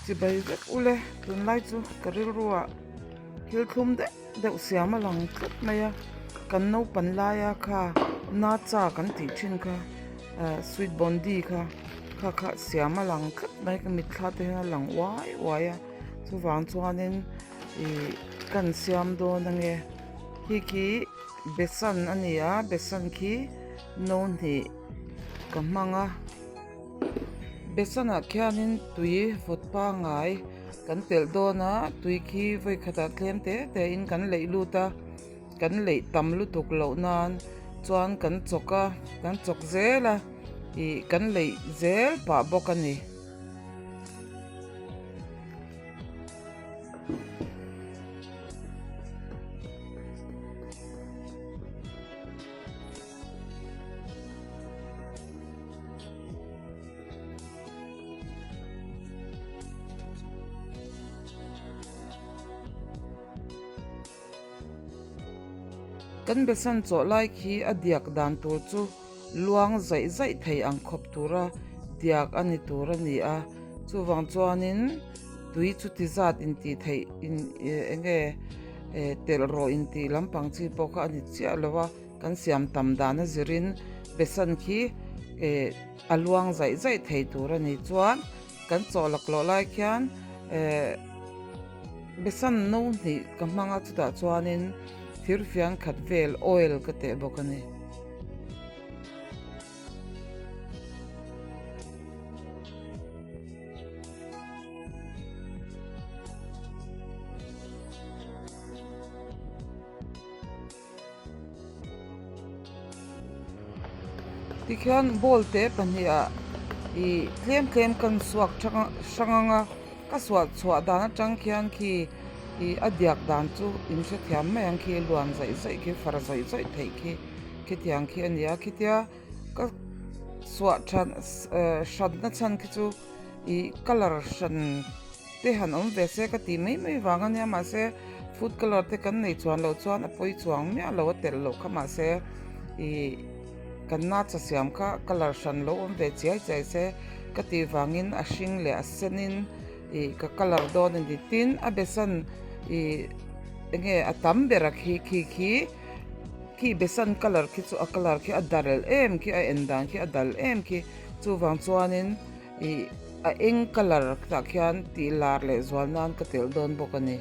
Chibai vek ule tunlai chu ka rilruah thil thlum deuh deuh siam a lang tlat mai a kan naupan laia kha nacha kan tih thin kha ah sweet bondi kha kha kha siam a lang tlat mai ka mitthla te hian a lang uai uai a chuvang chuanin ih kan siam dawn ange khi khi besan a ni a besan khi no hnih ka hmang a. Besanah khianin tui vawt pangngai kan telh dawn a tui khi vawi khatah tlem te te in kan leih lut a kan leih tam lutuk loh nan chuan kan chawk a kan chawk zel a ih kan leih zel pah bawk a ni. Kan besan chawh lai khi a diak dan tur chu luang zaih zaih thei ang khawp tura diak a ni tur a ni a chuvang chuanin tui chuti zat intih theih in eng nge telh rawh intih lampang chi pawh kha a ni chiah lo a. Kan siam tam dan a zirin besan khi eh a luang zaih zaih thei tur a ni chuan kan chaw laklawh lai khian eh besan no hnih ka hmang a chutah chuanin thirfian khat vel oil ka teh bawk a ni. Tikhian bowl te pahnih ah ih tlem tlem kan suak thang hrang ang a ka suah chhuah dan atang khian khi ih a diak dan chu in hrethiam mai ang khi luan zaih zaih khi far zawih zawih theih khi khitiang khi a ni a khitia ka suah that hran na chhan khi chu ih colour hran. Te han awm ve se ka tih mai mai vang a nia mahse food colour te kan nei chuan loh chuan a pawi chuang miah lo a telh loh kha mahse ih kan nacha siam kha colour hran lo awm ve chiai chiai se ka tih vangin a hring leh a sen in ih ka colour dawn a ni tin a besan ih eng nge a tam ber a khi khi khi khi besan colour khi chu a colour khi a dal em khi a en dan khi a dal em khi chuvang chuanin. Ih a eng colour tah khian tih lar leh zual nan ka telh dawn bawk a ni.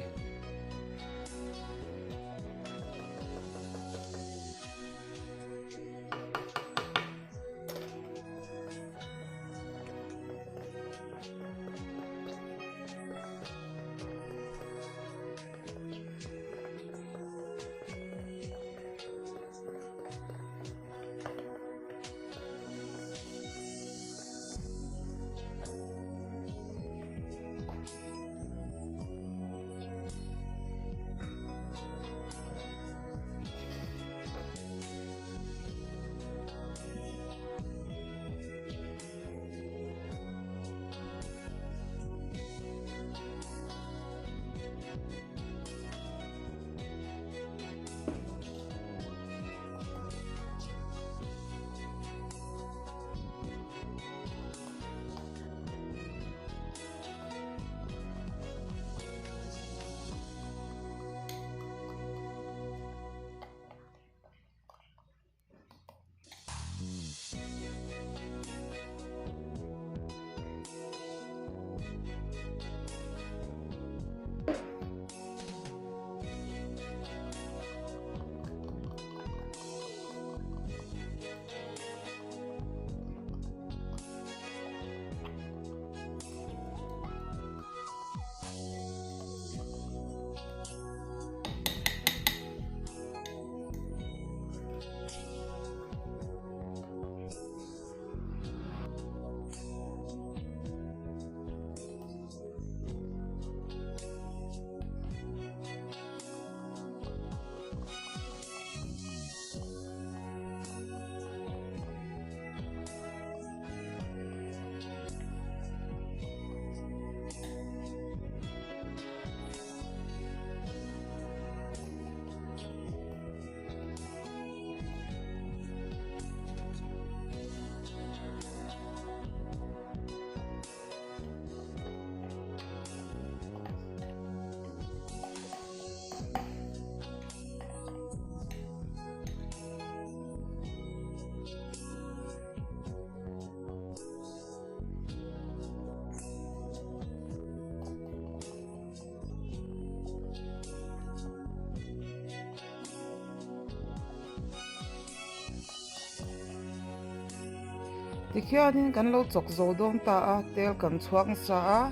Tikhianin kan lo chawk zo dawn ta a, tel kan chhuak nasa a,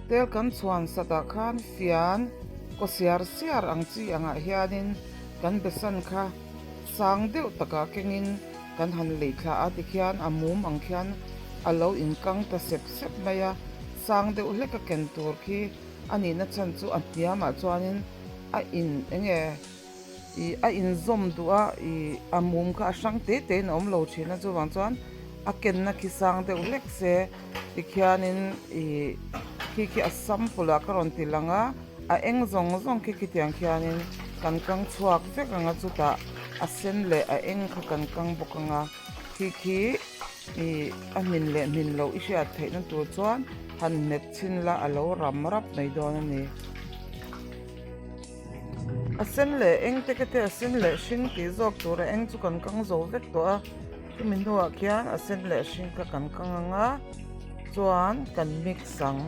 tel kan chhuan satah khan fian kaw siar siar ang chi angah hianin kan besan kha sang deuh takah kengin kan han lei thla a tikhian a mum ang khian a lo inkang ta sep sep mai a, sang deuh hlek a ken tur khi a nihna chhan chu a hniamah chuanin a in enge ih a inzawm duh a ih a mum kha a hrang te te in a awm lo thin a chuvang chuan a kenna khi sang deuh hlek se tikhianin ih khi khi a sample ah ka rawn ti lang a a eng zawng zawng khi khitiang khianin kan kang chhuak vek ang a chutah a sen leh a eng kha kan kang bawk ang a khi khi ih a hmin leh hmin loh i hriat theihna tur chuan han hmet chhin la a lo ram rap mai dawn a ni. A sen leh eng te te a sen leh hring tih zawk tur a eng chu kan kang zo vek tawh a chumi hnuah khian a sen leh hring kha kan kang ang a chuan kan mix ang.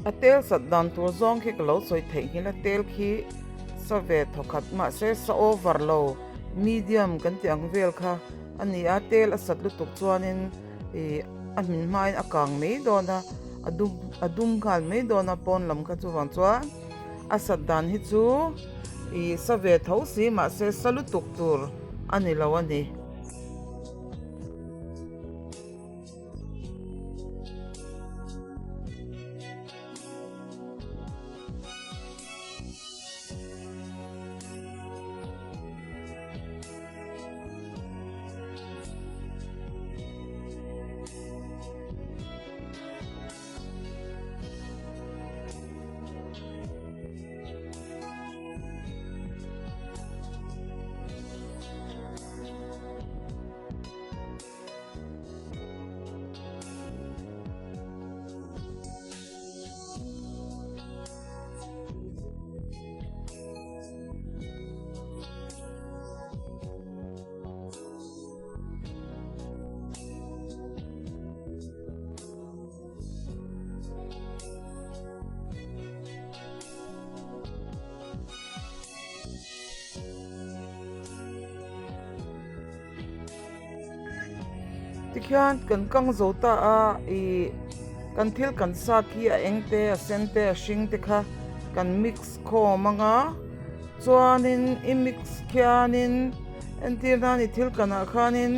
A tel sat dan tur zawng khi ka lo sawi theihnghilh a, tel khi sa ve thawkhat mahse sa over lo medium kan tih ang vel kha a ni a, tel a sat lutuk chuanin ih a hmin hmain a kang mai dawn a, a dum a dum nghal mai dawn a pawn lam kha chuvang chuan a sat dan hi chu ih sa ve tho si mahse sa lutuk tur a ni lo a ni. Tikhian kan kang zo ta a ih kan thil kan sa khi a eng te a sen te a hring te kha kan mix khawm ang a chuanin i mix khianin entir nan i thil kanah khanin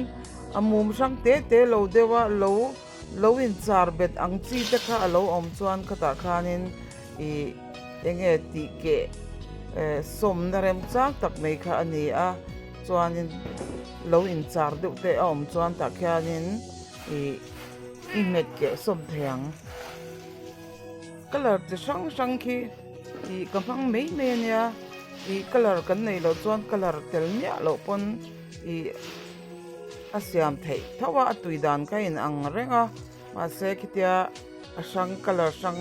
a mum hrang te te lo deuh a lo. Lo inchar bet ang chi te kha a lo awm chuan khatah khanin ih enge tih keh sawmna remchang tak mai kha a ni a, chuanin lo inchar deuh te a awm chuan tah khianin ih i hmet keh sawm thei ang. Colour chi hrang hrang khi ih ka hmang mai mai a nia ih colour kan neih loh chuan colour tel miah loh pawn ih a siam theih tho a a tui dan kha a in ang reng a mahse khitia a hrang colour hrang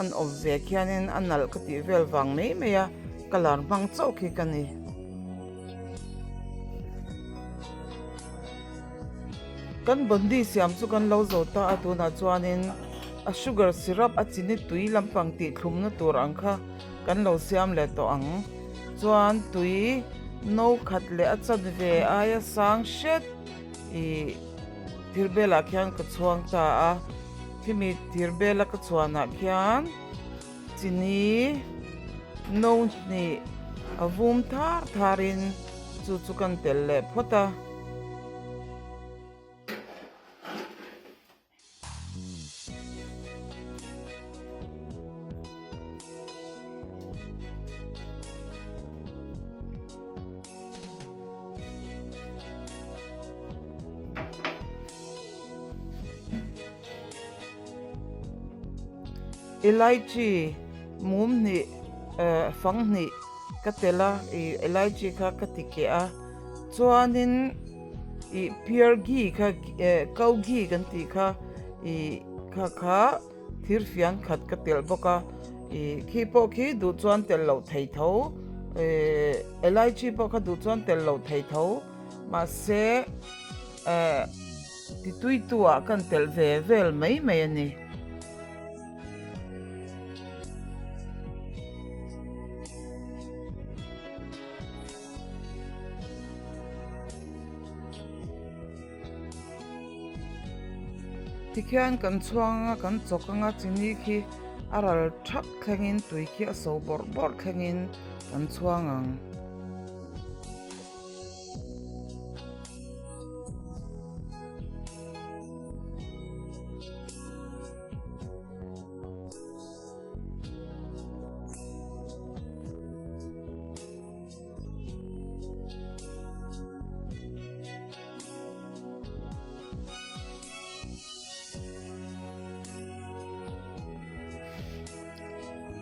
an awm ve khianin a nalh ka tih vel vang mai mai a colour hmang chauh khi ka ni. Kan bondi siam chu kan lo zo ta a tunah chuanin a sugar syrup a chini tui lampang tih thlumna tur ang kha kan lo siam leh tawh ang. Chuan tui no khat leh a chanve aia sang hret ih thir belah khian ka chhuang ta a, khimi thir bela ka chhuanah khian chini no hnih a vum thar tharin chu chu kan tel leh phawt a. Elaichi mum hnih eh fang hnih ka tel a ih elaichi kha ka ti keh a chuanin ih pure ghee kha eh cow ghee kan tih kha ih kha kha thir fian khat ka telh bawk a ih khi pawh khi duh chuan telh loh thei tho eh elaichi pawh kha duh chuan telh loh thei tho mahse eh titui tu ah kan telh ve vel mai mai a ni. Tikhian kan chhuang anga kan chawk anga chini khi a ral thak thlengin tui khi a so bawrh bawrh thlengin kan chhuang ang.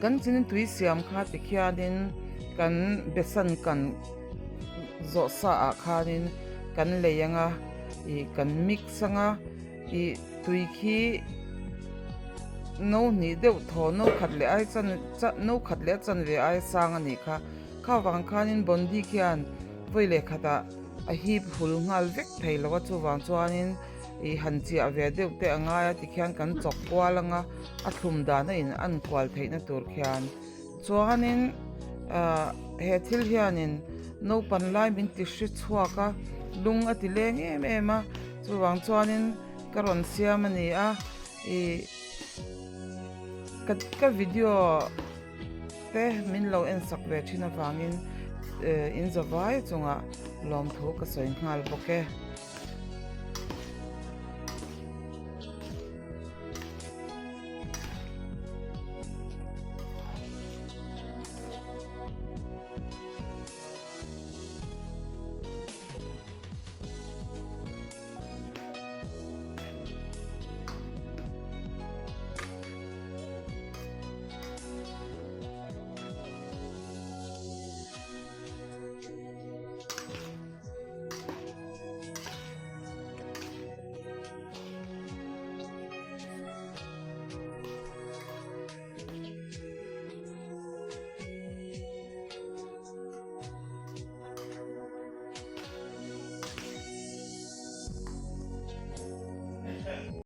Kan chin tui siam kha tikhianin kan besan kan zawh sa ah khanin kan lei anga ih kan mix anga ih tui khi no hnih deuh thaw no khat leh ai chan no khat leh a chanve ai sang a nih kha. Kha vang khanin Bondi khian vawi leh khatah a hip hul nghal vek thei lo a, chuvang chuanin ih han chiah ve deuh te a ngai a tikhian kan chawk kual anga a thlum dan a in an kual theihna tur khian chuanin ah he thil hianin naupan lai min ti hri chhuak a lung a ti leng em em a chuvang chuanin ka rawn siam a ni a ih ka ka video. Te min lo en sak ve thin avangin in zavai chungah lawmthu ka sawi nghal bawk e.